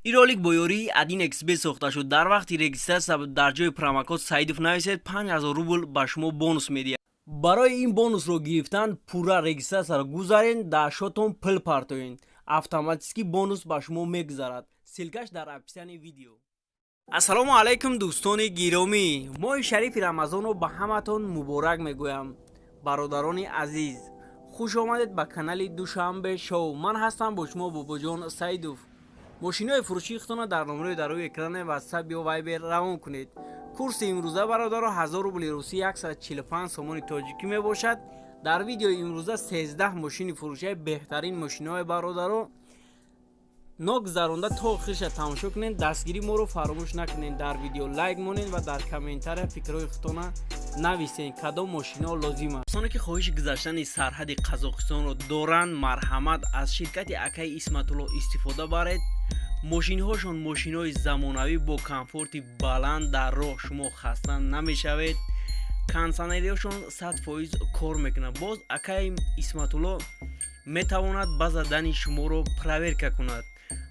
Ин ролик бо ёрии 1xBet сохта шуд. Дар вақти регистрация дар ҷои промокод Саидов нависед, 5000 рубл ба шумо бонус медиҳад. Барои ин бонусро гирифтан пурра регистрация ро гузарен, дар счёт он пул партоен, автоматически бонус ба шумо мегузарад. Ссылка ш дар описании видео. Ассалому алайкум, дӯстони гиромӣ! Моҳи шарифи Рамазонро ба ҳаматон муборак мегӯям. Бародарони азиз, хуш омадед ба канали Душанбе Шоу. Ман ҳастам бо шумо Бобоҷон Саидов. Мошинои фурӯшии худтонро дар номерои дар рӯи экране Ватсап ё Вайбер равон кунед. Курси имрӯза, бародаро, 1000 рубли русӣ 145 сомони тоҷикӣ мебошад. Дар видеои имрӯза 13 мошини фурӯшаи, беҳтарин мошинои, бародаро, ногузаронда то охириша тамошо кунед. Дастгирии моро фаромӯш накунед, дар видео лайк монед ва дар комментария фикрҳои худтона нависед, кадом мошино лозим аст. Касоне ки хоҳиши гузаштани сарҳади Қазоқистонро доранд, марҳамат, аз ширкати акаи Исматулло истифода баред. Мошинҳошон мошинҳои замонавӣ бо комфорти баланд, дар роҳ шумо хаста намешавед. Кондитсионерҳошон 100% кор мекунад. Боз акаи Исматулло метавонад база данных шуморо проверка кунад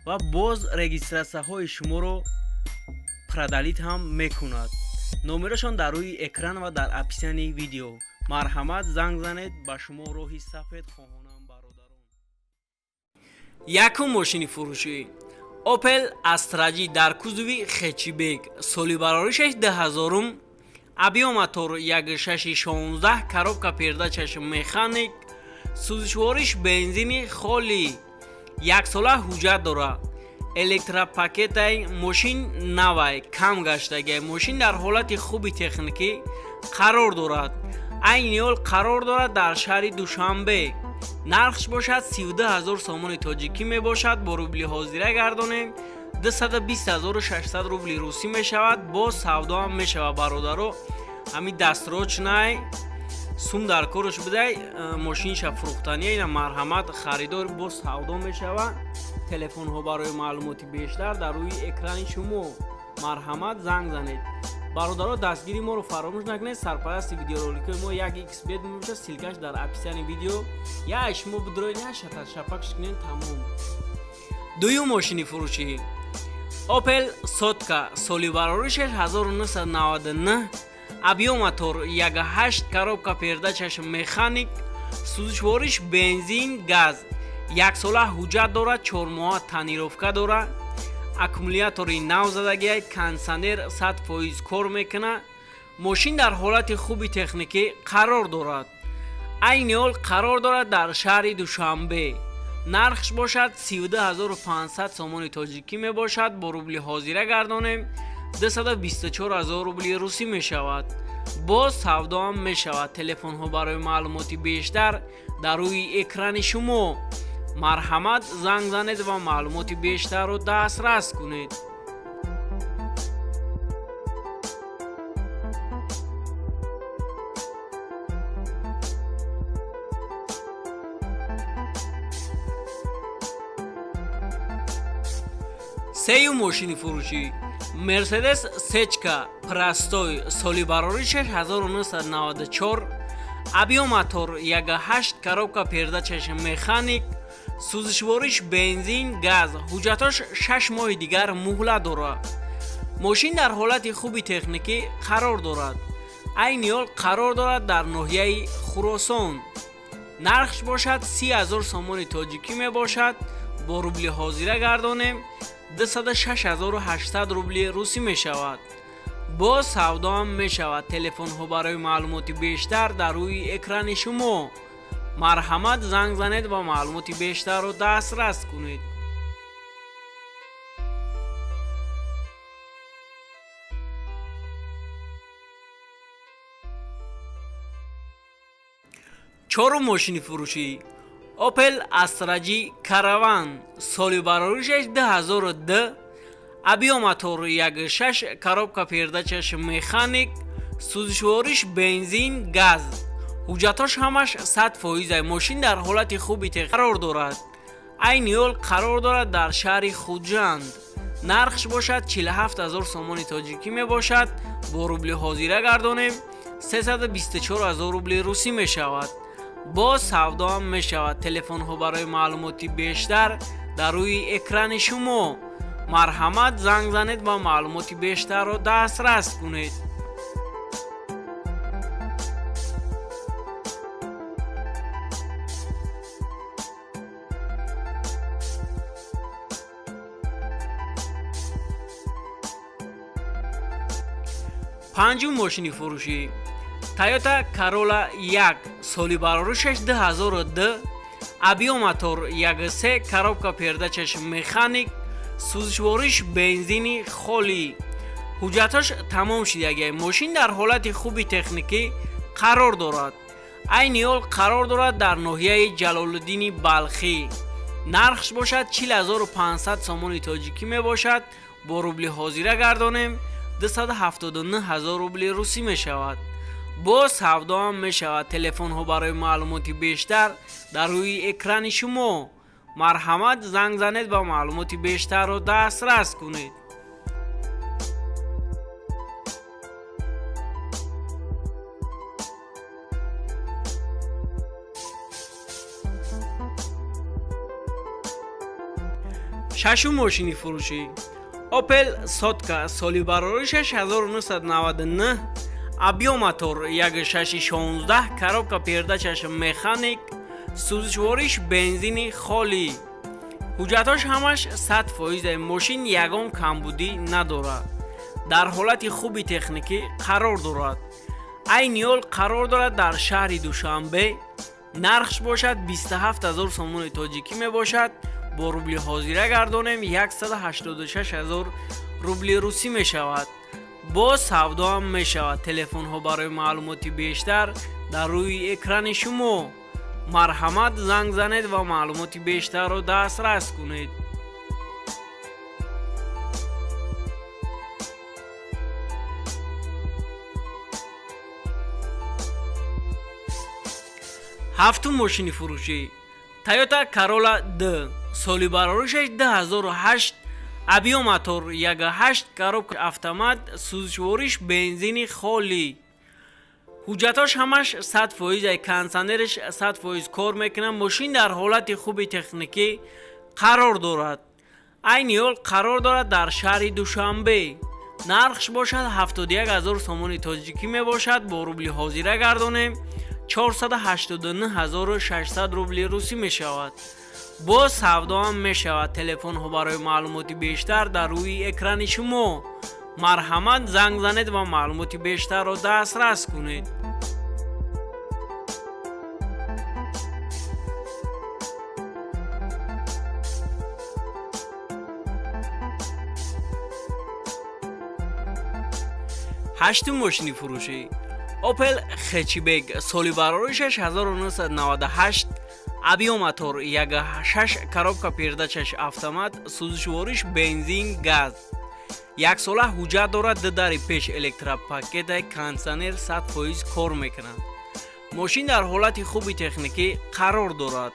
ва боз регистрация ҳои шуморо продлить ҳам мекунад. Номерашон дар рӯи экран ва дар описании видео. Марҳамат, занг занед. Ба шумо роҳи сафед хоҳонам, бародарон. Якум мошини фурӯшӣ: Opel Astra J дар кузови хэтчбек, соли бароришаш 2000-ум, объём мотор 1,6 16, коробка передач аш механик, сӯзишвориш бензини холӣ, яксола ҳуҷҷат дорад, электропакет ай. Мошин навай, кам гаштагиай. Мошин дар ҳолати хуби техникӣ қарор дорад. Айни ҳол қарор дорад дар шаҳри Душанбе. Нархш бошад 32 000 сомони тоҷикӣ мебошад. Бо рубли ҳозира гардонем, 220 600 рубли русӣ мешавад. Боз савдоам мешавад, бародаро. Ҳамин дастрочный сум дар корш будай, мошинша фурӯхтания ина. Марҳамат, харидор, боз савдо мешавад. Телефонҳо барои маълумоти бештар дар рӯи экрани шумо. Марҳамат, занг занед. Бародаро, дастгири моро фаромӯш накунед. Сарпарасти видеороликҳои мо 1xBet мебошад. Ссылка ш дар описании видео. Я шумо бидроед, я шапакш кунед, тамом. Дуюм мошини фурӯшӣ: Opel Сотка, соли бароришаш 1999, объём мотор 1,8, коробка передач аш механик, сӯзишвориш бензин, газ, яксола ҳуҷҷат дорад, 4 моҳа тонировка дорад, аккумулятори нав задагиай, кондитсионер 100% кор мекунад. Мошин дар ҳолати хуби техникӣ қарор дорад. Айни ҳол қарор дорад дар шаҳри Душанбе. Нархш бошад 32 500 сомони тоҷикӣ мебошад. Бо рубли ҳозира гардонем, 224 000 рубли русӣ мешавад. Боз савдоам мешавад. Телефонҳо барои маълумоти бештар дар рӯи экрани шумо. Марҳамат, занг занед ва маълумоти бештарро дастрас кунед. Сеюм мошини фурӯшӣ: Мерседес Сечка простой, соли бароришаш 1994, объём мотор 1,8, коробка передач аш механик, сӯзишвориш бензин, газ, ҳуҷҷатош 6 моҳи дигар муҳлат дорад. Мошин дар ҳолати хуби техникӣ қарор дорад. Айни ҳол қарор дорад дар ноҳияи Хуросон. Нархш бошад 30 000 сомони тоҷикӣ мебошад. Бо рубли ҳозира гардонем, 206 800 рубли русӣ мешавад. Боз савдоам мешавад. Телефонҳо барои маълумоти бештар дар рӯи экрани шумо. Марҳамат, занг занед ва маълумоти бештарро дастрас кунед. Чорум мошини фурӯшӣ: Opel Astra J Caravan, соли бароришаш 2002, объём мотор 1,6, коробка передач аш механик, сӯзишвориш бензин, газ, ҳуҷҷатош ҳамаш 100%. Мошин дар ҳолати хуби қарор дорад. Айни ҳол қарор дорад дар шаҳри Хуҷанд. Нархш бошад 47 000 сомони тоҷикӣ мебошад. Бо рубли ҳозира гардонем, 324 000 рубли русӣ мешавад. Боз савдоам мешавад. Телефонҳо барои маълумоти бештар дар рӯи экрани шумо. Марҳамат, занг занед ва маълумоти бештарро дастрас кунед. Панҷум мошини фурӯшӣ Toyota Corolla 1, соли бароришаш 2002, объём мотор 1.3, коробка передачаш механик, сӯзишвориш бензини холӣ. Ҳуҷҷатҳош тамом шидагиай. Мошин дар ҳолати хуби техникӣ қарор дорад. Айни ҳол қарор дорад дар ноҳияи Ҷалолиддини Балхӣ. Нархш бошад 40500 сомони тоҷикӣ мебошад. Бо рубли ҳозира гардонем, 279 000 рубли русӣ мешавад. Боз савдоам мешавад. Телефонҳо барои маълумоти бештар дар рӯи экрани шумо. Марҳамат, занг занед ва маълумоти бештарро дастрас кунед. Шашум мошини фурӯшӣ Opel Сотка, соли бароришаш 1999, объём мотор 1.6 16, коробка передачаш механик, сӯзишвориш бензини холӣ. Ҳуҷҷатҳош ҳамаш 100%. Мошин ягон камбудӣ надорад, дар ҳолати хуби техникӣ қарор дорад. Айни ҳол қарор дорад дар шаҳри Душанбе. Нархш бошад 27 000 сомони тоҷикӣ мебошад. Бо рубли ҳозира гардонем, 186 000 рубли русӣ мешавад. Боз савдоам мешавад. Телефонҳо барои маълумоти бештар дар рӯи экрани шумо. Марҳамат, занг занед ва маълумоти бештарро дастрас кунед. Ҳафтум мошини фурӯшӣ Toyota Corolla D, соли бароришаш 2008, объём мотор 1.8, коробка автомат, сӯзишвориш бензини холӣ. Ҳуҷҷатҳош ҳамаш 100%, кондитсионераш 100% кор мекунад. Мошин дар ҳолати хуби техникӣ қарор дорад. Айни ҳол қарор дорад дар шаҳри Душанбе. Нархш бошад 71 000 сомони тоҷикӣ мебошад. Бо рубли ҳозира гардонем, 489 600 рубли русӣ мешавад. Боз савдоам мешавад. Телефонҳо барои маълумоти бештар дар рӯи экрани шумо. Марҳамат, занг занед ва маълумоти бештарро дастрас кунед. Ҳаштум мошини фурӯшӣ Opel Hatchback, соли бароришаш 1998, объём мотор 1.6, коробка передачаш автомат, сӯзишвориш бензин, газ. Яксола ҳуҷҷат дорад, ду дари пеш электропакета, кондитсионер 100% кор мекунад. Мошин дар ҳолати хуби техникӣ қарор дорад.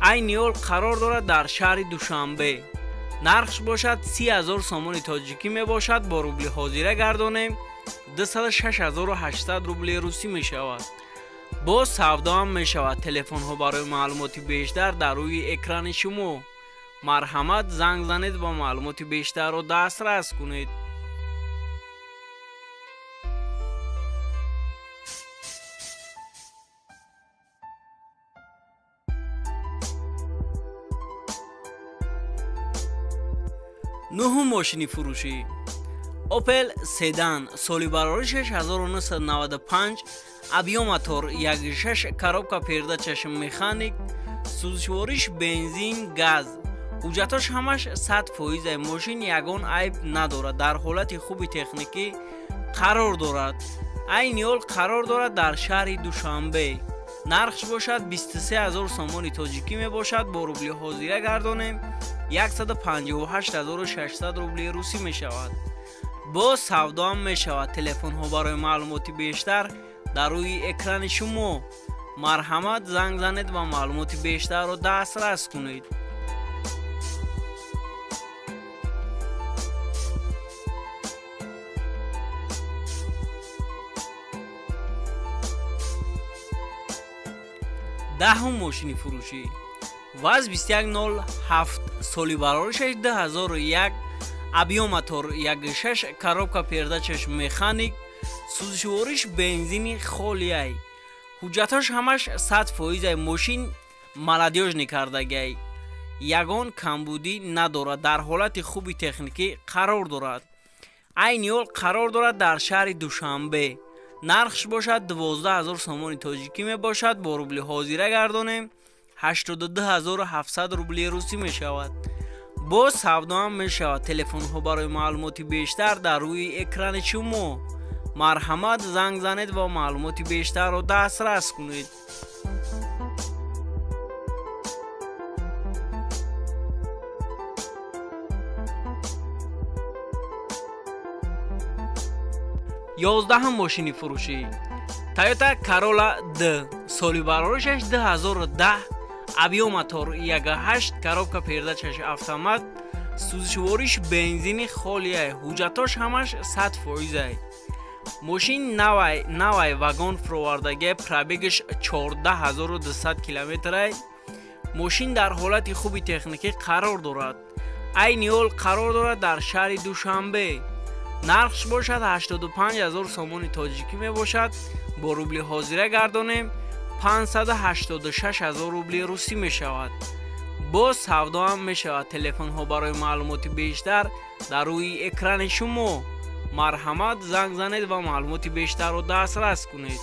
Айни ҳол қарор дорад дар шаҳри Душанбе. Нархш бошад 30 000 сомони тоҷикӣ мебошад. Бо рубли ҳозира гардонем, 206 800 рубли русӣ мешавад. Боз савдоам мешавад. Телефонҳо барои маълумоти бештар дар рӯи экрани шумо. Марҳамат, занг занед ва маълумоти бештарро дастрас кунед. Нуҳум мошини фурӯшӣ Opel Sedan, соли бароришаш 1995, объём мотор 1.6, коробка передачаш механик, сӯзишвориш бензин, газ. Ҳуҷҷатҳош ҳамаш 100%. Мошин ягон айб надорад, дар ҳолати хуби техникӣ қарор дорад. Айни ҳол қарор дорад дар шаҳри Душанбе. Нархш бошад 23 000 сомони тоҷикӣ мебошад. Бо рубли ҳозира гардонем, 158 600 рубли русӣ мешавад. Боз савдоам мешавад. Телефонҳо барои маълумоти бештар дар рӯи экрани шумо. Марҳамат, занг занед ва маълумоти бештарро дастрас кунед. Даҳум мошини фурӯшӣ ВАЗ 2107, Соли бароришаш 2001, объём мотор 1,6, коробка передачаш механик, сӯзишвориш бензини холиай. Ҳуҷҷатҳош ҳамаш 100%-ай. Мошин молодёжный кардагиай, ягон камбудӣ надорад, дар ҳолати хуби техникӣ қарор дорад. Айни ҳол қарор дорад дар шаҳри Душанбе. Нархш бошад 12 000 сомони тоҷикӣ мебошад. Бо рубли ҳозира гардонем, 82 700 рубли русӣ мешавад. Боз савдоам мешавад. Телефонҳо барои маълумоти бештар дар рӯи экрани шумо. Марҳамат, занг занед ва маълумоти бештарро дастрас кунед. 11-ум мошини фурӯшӣ: Тойота Corolla D, соли бароришаш 2010, объём мотор 1,8, коробка передачаш автомат, сӯзишвориш бензини холиай. Ҳуҷҷатош ҳамаш 100%-ай. Мошин навай навай, вагон фуровардагиай, пробегаш 14 200 километрай. Мошин дар ҳолати хуби техникӣ қарор дорад. Айни ҳол қарор дорад дар шаҳри Душанбе. Нархш бошад 85 ҳазор сомони тоҷикӣ мебошад. Бо рубли ҳозира гардонем, 586 ҳазор рубли русӣ мешавад. Боз савдоам мешавад. Телефонҳо барои маълумоти бештар дар рӯи экрани шумо. Марҳамат, занг занед ва маълумоти бештарро дастрас кунед.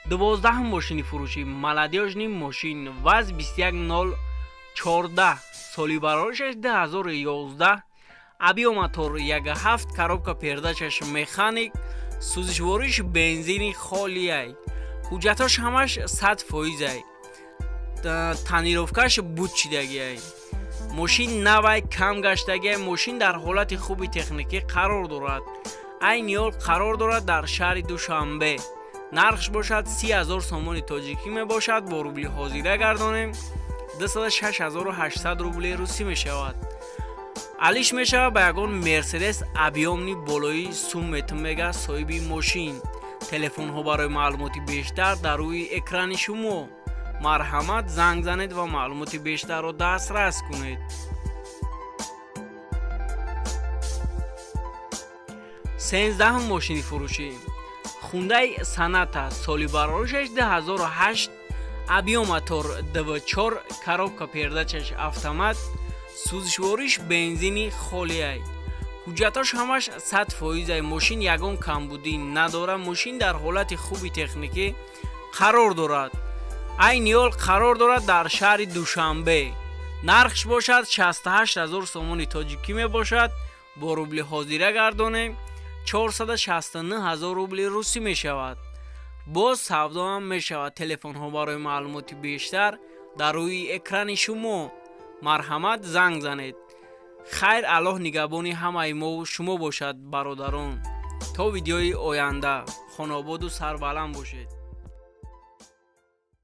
12-ум мошини фурӯшӣ: молодёжный мошин ВАЗ 21014, соли бароришаш 2011, объём мотор 1,7, коробка передачаш механик, сӯзишвориш бензини холиай. Ҳуҷҷатҳош ҳамаш 100%-ай. Тонировкаш буд чидагиай. Мошин навай, кам гаштагиай. Мошин дар ҳолати хуби техникӣ қарор дорад. Айни ҳол қарор дорад дар шаҳри Душанбе. Нархш бошад 30 000 сомони тоҷикӣ мебошад. Бо рубли ҳозира гардонем, 206 800 рубли русӣ мешавад. Алиш мешавад ба ягон Мерседес объёмный болои сум метум, мега соҳиби мошин. Телефонҳо барои маълумоти бештар дар рӯи экрани шумо. Марҳамат, занг занед ва маълумоти бештарро дастрас кунед. 13-ум мошини фурӯшӣ: Хундай Соната, соли бароришаш 2008, объём мотор 2,4, коробка передачаш автомат, сӯзишвориш бензини холиай. Ҳуҷҷатҳош ҳамаш 100%-ай. Мошин ягон камбудӣ надорад. Мошин дар ҳолати хуби техникӣ қарор дорад. Айни ҳол қарор дорад дар шаҳри Душанбе. Нархш бошад 68 ҳазор сомони тоҷикӣ мебошад. Бо рубли ҳозира гардонем, 469 ҳазор рубли русӣ мешавад. Боз савдоам мешавад. Телефонҳо барои маълумоти бештар дар рӯи экрани шумо. Марҳамат, занг занед. Хайр, Аллоҳ нигаҳбони ҳамаи мову шумо бошад, бародарон. То видеои оянда хонободу сарбаланд бошед.